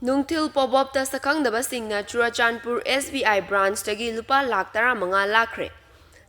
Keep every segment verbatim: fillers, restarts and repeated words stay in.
ꯅꯨꯡꯊꯤꯜ ꯄꯣꯕꯣꯞꯇ ꯁꯛꯈꯪꯗꯕꯁꯤꯡꯅ Churachandpur S B I branchꯇꯒꯤ ꯂꯨꯄꯥ ꯂꯥꯈ ꯇꯔꯥꯃꯉꯥ ꯂꯥꯛꯈ꯭ꯔꯦ꯫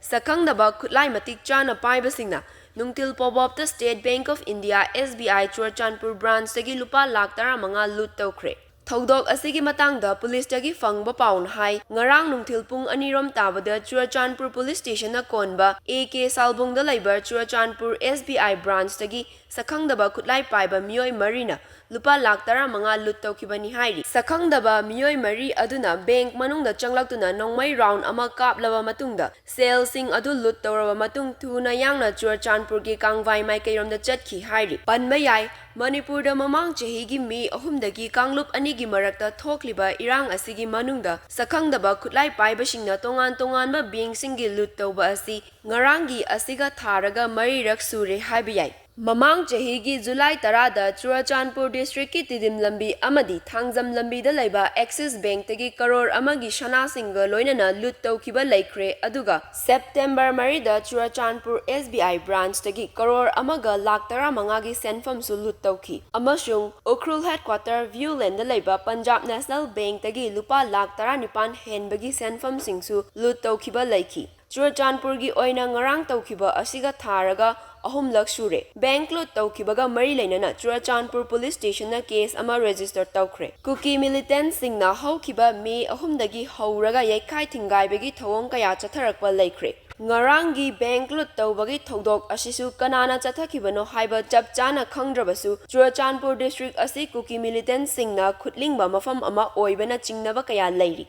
ꯁꯛꯈꯪꯗꯕ ꯈꯨꯠꯂꯥꯏ ꯃꯇꯤꯛ ꯆꯥꯅ ꯄꯥꯏꯕꯁꯤꯡꯅ ꯅꯨꯡꯊꯤꯜ ꯄꯣꯕꯣꯞꯇ State Bank of India S B I Churachandpur branchꯇꯒꯤ ꯂꯨꯄꯥ ꯂꯥꯈ ꯇꯔꯥꯃꯉꯥ ꯂꯨꯠ ꯇꯧꯈ꯭ꯔꯦ꯫ ꯊꯧꯗꯣꯛ ꯑꯁꯤꯒꯤ ꯃꯇꯥꯡꯗ ꯄꯨꯂꯤꯁꯇꯒꯤ ꯐꯪꯕ ꯄꯥꯎꯅ ꯍꯥꯏ, ꯉꯔꯥꯡ ꯅꯨꯡꯊꯤꯜ ꯄꯨꯡ ꯑꯅꯤꯔꯣꯝ ꯇꯥꯕꯗ ꯆꯨꯔꯆꯥꯟꯄꯨꯔ ꯄꯨꯂꯤꯁ ꯁ꯭ꯇꯦꯁꯟꯅ ꯀꯣꯟꯕ A K ꯁꯥꯜꯕꯨꯡꯗ ꯂꯩꯕ ꯆꯨꯔꯆꯥꯟꯄꯨꯔ S B I branchꯇꯒꯤ ꯁꯛꯈꯪꯗꯕ ꯈꯨꯠꯂꯥꯏ ꯄꯥꯏꯕ ꯃꯤꯑꯣꯏ ꯃꯔꯤꯅ ꯂꯨꯄꯥ ꯂꯥꯈ ꯇꯔꯥꯃꯉꯥ ꯂꯨꯠ ꯇꯧꯈꯤꯕꯅꯤ ꯍꯥꯏꯔꯤ꯫ ꯁꯛꯈꯪꯗꯕ ꯃꯤꯑꯣꯏ ꯃꯔꯤ ꯑꯗꯨꯅ ꯕꯦꯡꯛ ꯃꯅꯨꯡꯗ ꯆꯪꯂꯛꯇꯨꯅ ꯅꯣꯡꯃꯩ ꯔꯥꯎꯟ ꯑꯃ ꯀꯥꯞꯂꯕ ꯃꯇꯨꯡꯗ ꯁꯦꯜꯁꯤꯡ ꯑꯗꯨ ꯂꯨꯠ ꯇꯧꯔꯕ ꯃꯇꯨꯡ ꯊꯨꯅ ꯌꯥꯡꯅ ꯆꯨꯔꯆꯥꯟꯄꯨꯔꯒꯤ ꯀꯥꯡꯚꯥꯏ ꯃꯥꯏꯀꯩꯔꯣꯝꯗ ꯆꯠꯈꯤ ꯍꯥꯏꯔꯤ꯫ ꯄꯟꯕ ꯌꯥꯏ, ꯃꯅꯤꯄꯨꯔꯗ ꯃꯃꯥꯡ ꯆꯍꯤꯒꯤ ꯃꯦ ꯑꯍꯨꯝꯗꯒꯤ ꯀꯥꯡꯂꯨꯞ ꯑꯅꯤꯒꯤ ꯃꯔꯛꯇ ꯊꯣꯛꯂꯤꯕ ꯏꯔꯥꯡ ꯑꯁꯤꯒꯤ ꯃꯅꯨꯡꯗ ꯁꯛꯈꯪꯗꯕ ꯈꯨꯠꯂꯥꯏ ꯄꯥꯏꯕꯁꯤꯡꯅ ꯇꯣꯉꯥꯟ ꯇꯣꯉꯥꯟꯕ ꯕꯦꯡꯛꯁꯤꯡꯒꯤ ꯂꯨꯠ ꯇꯧꯕ ꯑꯁꯤ ꯉꯔꯥꯡꯒꯤ ꯑꯁꯤꯒ ꯊꯥꯔꯒ ꯃꯔꯤꯔꯛ ꯁꯨꯔꯦ ꯍꯥꯏꯕ ꯌꯥꯏ꯫ ꯃꯃꯥꯡ ꯆꯍꯤꯒꯤ ꯖꯨꯂꯥꯏ ꯇꯔꯥꯗ ꯆꯨꯔꯆꯥꯟꯄꯨꯔ ꯗꯤꯁꯇ꯭ꯔꯤꯛꯀꯤ ꯇꯤꯗꯤꯝ ꯂꯝꯕꯤ ꯑꯃꯗꯤ ꯊꯥꯡꯖꯝ ꯂꯝꯕꯤꯗ ꯂꯩꯕ ꯑꯦꯛꯁꯤꯁ ꯕꯦꯡꯛꯇꯒꯤ ꯀꯔꯣꯔ ꯑꯃꯒꯤ ꯁꯅꯥꯁꯤꯡꯒ ꯂꯣꯏꯅꯅ ꯂꯨꯠ ꯇꯧꯈꯤꯕ ꯂꯩꯈ꯭ꯔꯦ, ꯑꯗꯨꯒ ꯁꯦꯞꯇꯦꯝꯕꯔ ꯃꯔꯤꯗ Churachandpur S B I branchꯇꯒꯤ crore ꯑꯃꯒ ꯂꯥꯈ ꯇꯔꯥꯃꯉꯥꯒꯤ ꯁꯦꯟꯐꯝꯁꯨ ꯂꯨꯠ ꯇꯧꯈꯤ, ꯑꯃꯁꯨꯡ ꯎꯈ꯭ꯔꯨꯜ headquarter Viewlandꯗ ꯂꯩꯕ ꯄꯟꯖꯥꯕ ꯅꯦꯁꯅꯦꯜ ꯕꯦꯡꯛꯇꯒꯤ ꯂꯨꯄꯥ ꯂꯥꯈ ꯇꯔꯥꯅꯤꯄꯥꯟ ꯍꯦꯟꯕꯒꯤ ꯁꯦꯟꯐꯝꯁꯤꯡꯁꯨ ꯂꯨꯠ ꯇꯧꯈꯤꯕ ꯂꯩꯈꯤ꯫ ꯆꯨꯔꯆꯥꯟꯄꯨꯔꯒꯤ ꯑꯣꯏꯅ ꯉꯔꯥꯡ ꯇꯧꯈꯤꯕ ꯑꯁꯤꯒ ꯊꯥꯔꯒ ꯑꯍꯨꯝꯂꯛ ꯁꯨꯔꯦ꯫ ꯕꯦꯡꯛ ꯂꯨꯠ ꯇꯧꯈꯤꯕꯒ ꯃꯔꯤ ꯂꯩꯅꯅ ꯆꯨꯔꯆꯥꯟꯄꯨꯔ ꯄꯨꯂꯤꯁ ꯁ꯭ꯇꯦꯁꯟꯅ ꯀꯦꯁ ꯑꯃ ꯔꯦꯖꯤꯁꯇꯔ ꯇꯧꯈ꯭ꯔꯦ꯫ ꯀꯨꯀꯤ ꯃꯤꯂꯤꯇꯦꯟꯠꯁꯤꯡꯅ ꯍꯧꯈꯤꯕ ꯃꯦ ꯑꯍꯨꯝꯗꯒꯤ ꯍꯧꯔꯒ ꯌꯩꯈꯥꯏ ꯊꯤꯡꯒꯥꯏꯕꯒꯤ ꯊꯧꯑꯣꯡ ꯀꯌꯥ ꯆꯠꯊꯔꯛꯄ ꯂꯩꯈ꯭ꯔꯦ꯫ ꯉꯔꯥꯡꯒꯤ ꯕꯦꯡꯛ ꯂꯨꯠ ꯇꯧꯕꯒꯤ ꯊꯧꯗꯣꯛ ꯑꯁꯤꯁꯨ ꯀꯅꯥꯅ ꯆꯠꯊꯈꯤꯕꯅꯣ ꯍꯥꯏꯕ ꯆꯞ ꯆꯥꯅ ꯈꯪꯗ꯭ꯔꯕꯁꯨ, ꯆꯨꯔꯆꯥꯟꯄꯨꯔ ꯗꯤꯁꯇ꯭ꯔꯤꯛ ꯑꯁꯤ ꯀꯨꯀꯤ ꯃꯤꯂꯤꯇꯦꯟꯠꯁꯤꯡꯅ ꯈꯨꯠꯂꯤꯡꯕ ꯃꯐꯝ ꯑꯃ ꯑꯣꯏꯕꯅ ꯆꯤꯡꯅꯕ ꯀꯌꯥ ꯂꯩꯔꯤ꯫